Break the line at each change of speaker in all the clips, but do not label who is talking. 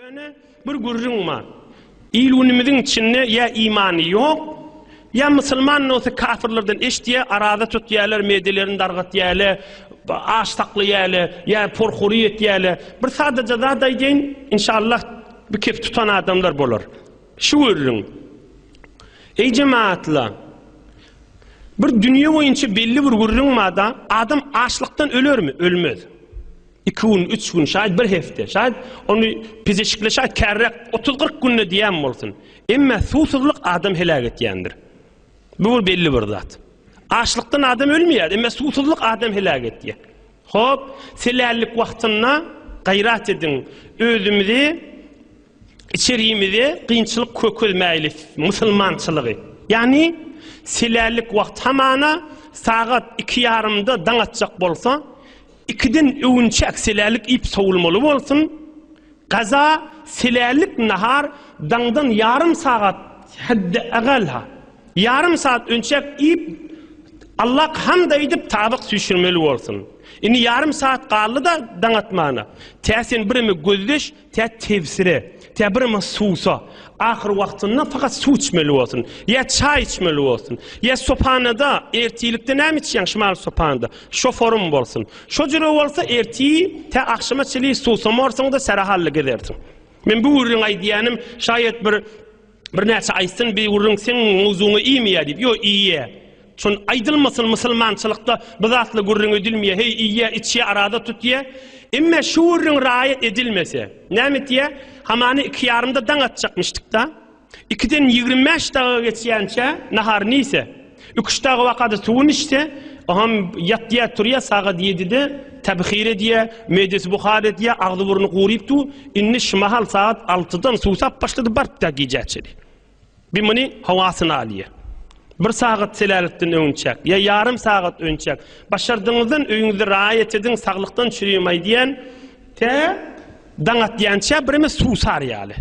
Ýöne bir gürrüň bar. Il-günümiziň içinde ýa imany ýok, ýa musulman bolsa kafirlerden eşidýär, araza tutýarlar, medelerini dargatýarlar, aç saklaýarlar, ýa porhury etýärler. Bir sadaja zat aýdaýyn, inşallah bu kep tutan adamlar bolar. Şu gürrüň. Eý jemaatlar! Bir dünýe boýunça belli bir gürrüň bar-da, adam açlykdan ölermi? Ölmez. Iki gün, üç gün, şaýat bir hepde, şaýat ony pizeşikle şaýat kärräk otuz-kyrk günde diýen bolsun. Emma suwsuzlyk adam heläk etýändir. Bu bir belli bir zat. Açlykdan adam ölmeýär, emma suwsuzlyk adam heläk etýär. Hop, selällik wagtynda gaýrat ediň, özümizi içerimize kynçylyk kökezmäýli musulmançylygy. Ýagny selällik wagt hamana sagat iki ýarymda daň atjak bolsa, Ikiden öwünçäk selälik iýip sowulmaly bolsun, gaza selälik nahar daňdan ýarym sagat hedde agalha, ýarym sagat önçäk iýip Allak hamd aýdyp tabyk süýşürmeli bolsun. Indi ýarym sagat galdy-da daň atmana. Tä sen bireme gözleş, Tä tebsire, tä bireme suwsa, ahyr wagtynda fakat suw içmeli bolsun, ýa çaý içmeli bolsun, ýa sopanada, ertirlikde näme içýäň şumal sopanda, şoforym bolsun. Şo jüre bolsa ertir tä agşama çenli suwsamarsyň-da särahally gezersiň. Men bu gürrüňi aýdýanym şaýat bir Birnäçe aýtsyn bir gürrüň seň mowzuňa iýmeýär diýip. Ýok, iýýär. Şon aýdylmasyn musulmançylykda bu zatla gürrüň edilmeýär. Heý iýýär, içýär, arada tutýar. Emme şu gürrüň raýat edilmese, näme etýär? Hamany iki ýarymda daň atjakmyşdykda. Ikiden 25 dagyga geçýänçä naharyny iýse, Üç dagy wakada suwuny içse, oham ýatýar, turýar, sagat ýedide tebhir edýär, medesi buhar edýär, agzy-burny guryp dur. Indi şu mahal sagat altydan suwsap başlady, baryp-da gijä çenli. Bir muny howasyny alýar. Bir sagat selälikden öňçäk, ýa ýarym sagat öňçäk, başardygyňyzdan öýüňizde raýat ediň, saglykdan çürim aýdýan, tä daň atýança bireme suwsar ýaly.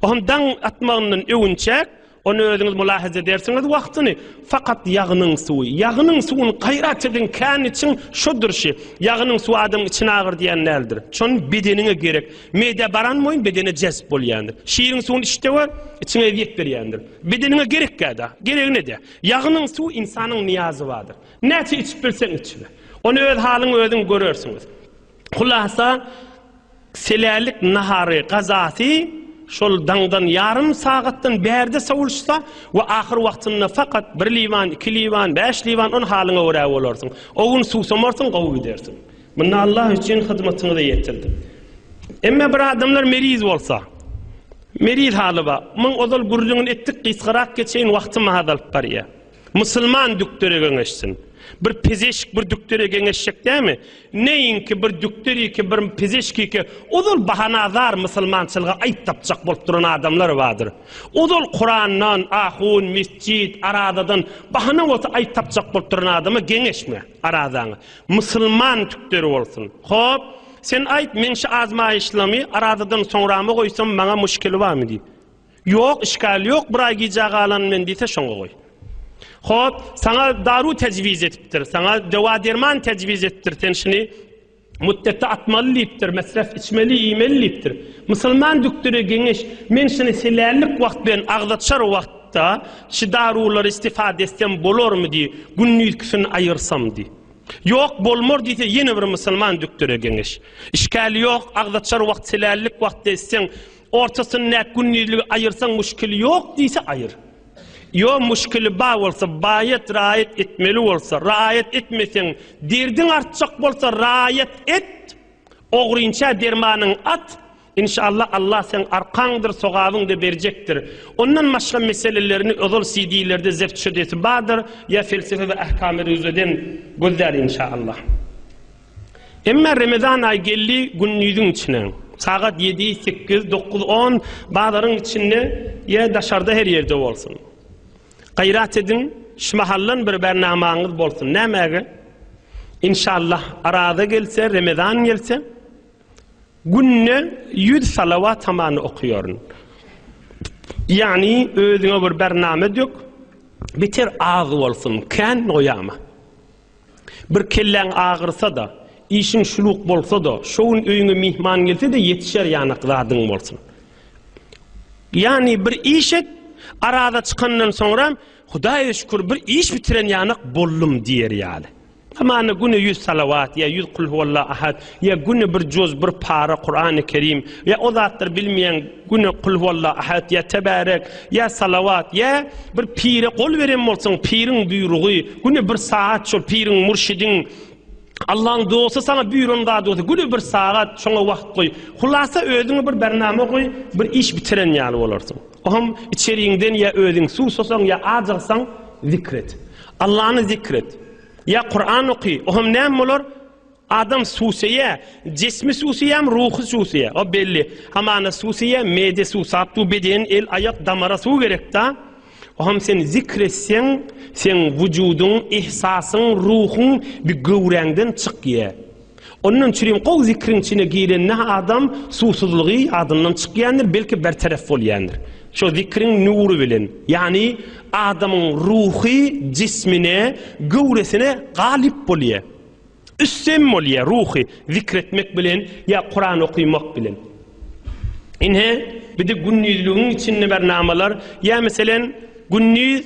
Oham daň atmagyndan öňçäk, Ony özüňiz mulahaza edersiňiz wagtyny, fakat ýagynyň suwy. Ýagynyň suwuny gaýrat ediň kän içiň, şodur şi. Ýagynyň suwy adamyň içini agyrdýan däldir. Şon bedeniňe gerek. Medä baran boýun bedene jezp bolýandyr. Şiriň suwuny içde gör, içiňe ezýet berýändir. Bedeniňe gerekkä-da, geregine-de. Ýagynyň suwy ynsanyň nyýazy bardyr. Näçe içip bilseň içme. Ony öz halyň özüň görersiňiz. Hulasa, Selälik nahary, gazasy, şol daňdan ýarym sagatdan bärde sowulşsa we ahyr wagtynda fakat bir liwan, iki liwan, bäş liwan ony halyňa görä bolarsyň. O gün suwsamarsyň, gowy gidersiň. Munda Allah üçin hyzmatyňyza ýetirdim. Emme bir adamlar meriz bolsa, meriz haly bar. Muň ozal gürrüňini etdik, gysgarak geçeýin, wagtym azalyp barýar. Musulman dükdere geňeşsin. Bir pezeşk bir dükdere geňeşjek dämi? Neýinki bir dükderiki bir pezeşkiki ozal bahanazar musulmançylyga aýyp tapjak bolup duran adamlar bardyr. Ozal Kurandan, ahun, mesjit, arazadan bahana bolsa aýyp tapjak bolup duran adama geňeşme arazaňy. Musulman tükderi bolsun. Hop, sen aýt meň şu azmaýyşlamy arazadan soňrama goýsam maňa muşkili barmy diýip. Ýok, işgal ýok, bir aý gijä galan men diýse şoňa goý. Hop, saňa daru tejwiz edipdir, saňa dewa-derman tejwiz edipdir, sen şuny mutdetde atmaly diýipdir, mesref içmeli, iýmeli diýipdir. Musulman dükdüre geňeş, men şuny selällik wagt bilen agzaçar wagtda şu darulary istifade etsem bolarmy diý, gündizkisini aýyrsam diý. Ýok, bolmar diýse ýene bir musulman dükdüre geňeş. Işgäli ýok, agzaçar wagt selällik wagtda etseň, Ortasyndaky gündizligi aýyrsaň muşkili ýok diýse aýyr. Ýo muşkili ba bolsa baýat raýat etmeli bolsa raýat etmeseň derdiň artjak bolsa raýat et ogrynça dermanyň at inşallah Allah seň arkaňdyr sogabyňda berjekdir. Ondan başga meselelerini ozal CD-lerde zebt şödesi bardyr ýa felsefe we ahkamy rüzeden gözlär inşallah. Emma Remezan aýy geldi gündiziň içine. Sagat ýedi, sekiz, dokuz, on bazaryň içinde ýa daşarda her ýerde bolsun. Gaýrat ediň, şu mahaldan bir bernamaňyz bolsun. Nämäge? Inşallah Araza gelse, Remezan gelse, günde 100 salawat hamany okuýaryn. Ýagny özüňe bir bername dök, beter az bolsun, kän goýama. Bir kelläň agyrsa-da, işiň şuluk bolsa-da, şo gün öýüňe myhman gelse-de ýetişer ýanak zadyň bolsun. Ýagny bir iş et, araza çykandan soňram Hudaýa şükür bir iş bitiren ýanak boldum diýer ýaly. Hamana güne ýüz salawat ýa ýüz kulhuwalla ahad ýa güne bir juz bir para Kurany Kerim ýa o zatlar bilmeýän güne kulhuwalla ahad ýa tebärek ýa salawat ýa bir pire gol beren bolsaň piriň buýrugy güne bir sagat şol piriň murşidiň Allaň dosty saňa buýran zady bolsa güne bir sagat şoňa wagt goý. Hulasa özüňe bir bernama goý bir iş bitiren ýaly bolarsyň. Oňam içeriňden ýa özüň suwsasaň ýa ajygsaň zikr et. Allany zikr et. Ýa Kuran oky. Oňam näme bolar? Adam suwsaýa, jismi suwsaýam, ruhy suwsaýa. O belli. Hamana suwsaýa, mede suwsap dur, beden, el, aýak, damara suw gerek-da. Oňam sen zikr etseň, seň wujudyň, ihsasyň, ruhuň bir göwräňden çykýa. Ondan çürim gowy zikriň içine girende adam suwsuzlygy ýadyndan çykýandyr, belki bertaraf bolýandyr. Şo zikriň nury bilen, ýagny adamyň ruhy jismine, göwresine galyp bolýar. Üstem bolýar ruhy zikr etmek bilen ýa Kuran okymak bilen. Ine, bir-de gündizligiň içinde bir namalar, ýa meselen gündiz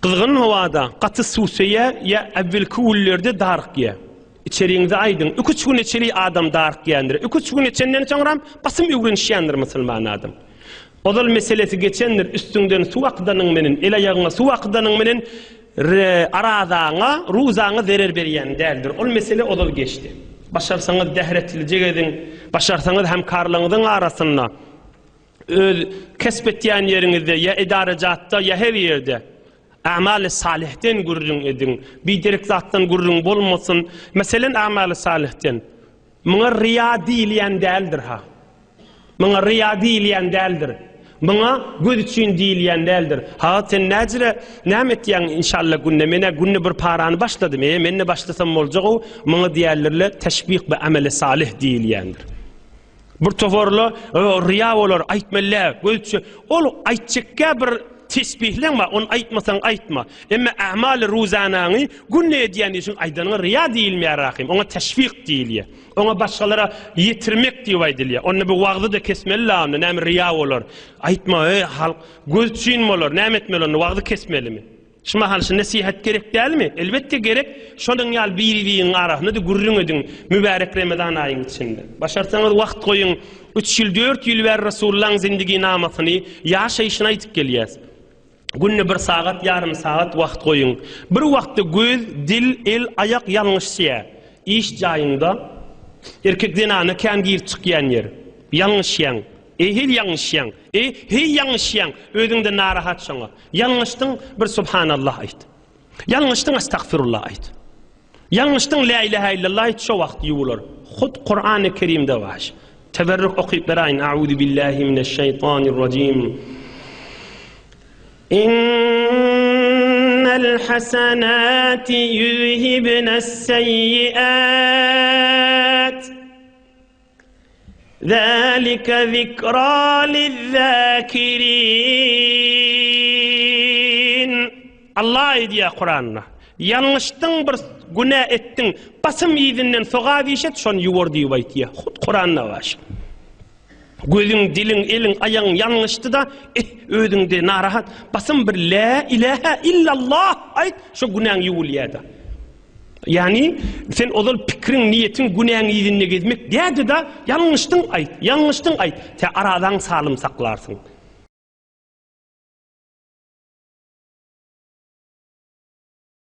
Gyzgyn howada gaty susaýa ýa äwwelki günlerde darykýa. Içeriňizi aýdyň, iki-üç gün içeli adam darykýandyr. Iki-üç gün içenden soňram basym öwrenişýändir musulman adam. Ozal meselesi geçendir, üstüňden suw akydanyň menen, el-aýagyňa suw akydanyň menen arazaňa, ruzaňa zerer berýän däldir. Ol mesele ozal geçdi. Başarsaňyz dähretlije geziň, başarsaňyz hemkarlaryňyzyň arasynda. Öz kesp etýän ýeriňizde ýa edarajatda ýa her ýerde amaly salyhden gürrüň ediň. Biderek zatdan gürrüň bolmasyn. Meselen amaly salyhden. Muňa riýa diýilýän däldir ha. Muňa riýa diýilýän däldir. Muňa göz üçin diýilýän däldir. Ha sen näjire näme etýäň inşallah günde? Men-ä günde bir parany başladym. E, men-de başlasam boljak-ow. Muňa diýerlerle teşbih bi ameli salyh diýilýändir. Bir toparla ryýa bolar, aýtmaly, göz üçin. Ol aýtjakka bir tesbihleň bar, ony aýtmasaň aýtma. Emma a'maly ruzanaňy günde edýän işiň aýdanyňa ryýa diýilmeýär rahym, oňa teşwik diýilýär. Oňa başgalara ýetirmek diýip aýdylýar. Onda bu wagzy-da kesmeli-la onda, näme ryýa bolar. Aýtma, eý halk, göz üçin bolar, näme etmeli onda, wagzy kesmelimi? Şu mahal şu nesihat gerek dälmi? Elbetde gerek. Şonuň ýaly biri-biriňiň arasynda-da gürrüň ediň mübärek Remezan aýyň içinde. Başarsaňyz wagt goýuň. Üç ýyl, dört ýyl bäri Resulullahyň zindiginamasyny, ýaşaýşyny aýdyp gelýäs. Günde bir sagat, ýarym sagat wagt goýuň. Bir wagtda göz, dil, el, aýak ýalňyşýar. Iş jaýyňda erkek zenana kän girip çykýan ýer. Ýalňyşýaň. Eý heý ýalňyşýaň. Eý heý ýalňyşýaň. Özüňde narahat şoňa. Ýalňyşdyň bir Subhanallah aýt. Ýalňyşdyň Estagfirullah aýt. Ýalňyşdyň Lä ilahe illallah aýt şo wagt ýuwular. Hut Kurany Kerimde bar. Teberrük okyp beraýyn. Auzu billahi mineşşeýtanirrajim. Innel hasenati ýuzhibnes seyyiat. Zalika zikra liz-zakirin. Allah aýdýar Kuranda. Ýalňyşdyň bir günä etdiň, basym yzyndan sogap iş et, şony ýuwar diýip aýtýar. Hut Kuranda bar. Gözüň, diliň, eliň, aýagyň ýalňyşdy-da, eh, özüňde narahat, basym bir lä ilähä illallah aýt, şo günäň ýuwulýar-da. Ýagny, sen ozal pikiriň, niýetiň günäň yzynda gezmek dädi-da, ýalňyşdyň aýt, ýalňyşdyň aýt, tä arazaň salym saklarsyň.